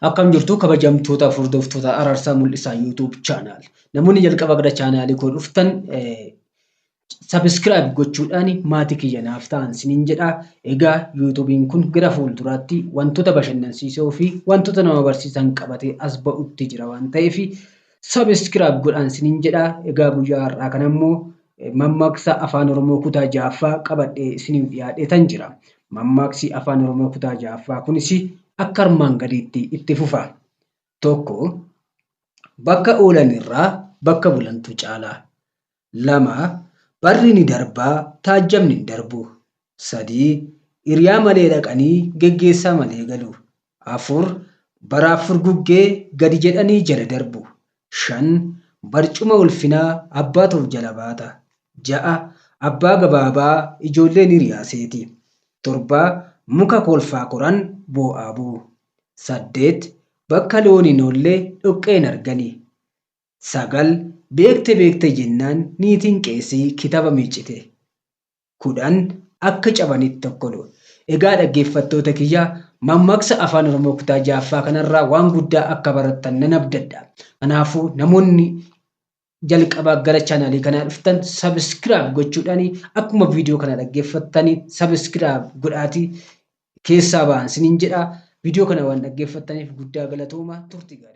Akkam jirtu kabajamtoota hordoftoota Araarsaa Mul'isaa YouTube channel. Namoonni jalqaba gara chaanaalii koo dhuftan subscribe gochuudhaan maatii kiyya naaf ta'an siniin jedha. Egaa YouTube'n kun gara fuulduraatti wantoota bashannansiisoo fi wantoota nama barsiisan qabatee as ba'utti jira waan ta'eef subscribe godhaan siniin jedha. Egaa guyyaa har'aa kana immoo mammaaksa Afaan Oromoo kutaa 6ffaa qabadhee isiniif dhiyaadheetan jira. Mammaaksi Afaan Oromoo kutaa 6ffaa kunis akka armaan gadiitti itti fufa. 1, Bakka oolan irraa bakka bulantu caala. 2, Barri ni darbaa taajjabni hin darbu. 3, Hiriyaa malee dhaqanii geggeessaa malee galu. 4, Baraaf furguggee gadi jedhanii jala darbu. 5, Barcuma ulfinaa abbaatu of jala baata. 6, Abbaa gabaabaa ijoolleen hiriyaa seeti. 7, Muka kolfaa koran boo'aa bu'u. 8, Bakka loon hin oolle dhoqqee hin argani. 9, Beekte beekte jennaan niitiin qeesii kitaba miiccite. 10, Akka cabanitti tokkolu. Egaa dhaggeeffattoota kiyya mammaaksa Afaan Oromoo kutaa 6ffaa kanarraa waan guddaa akka barattan nan abdadha. Kanaafuu namoonni jalqaba gara chaanaalii kanaa dhuftan subscribe gochuudhaan akkuma viidiyoo kana dhaggeeffattanii subscribe godhaatii keessaa ba'an siniin jedha. Viidiyoo kana waan dhaggeeffattaniif guddaa galatooma turtii gaarii.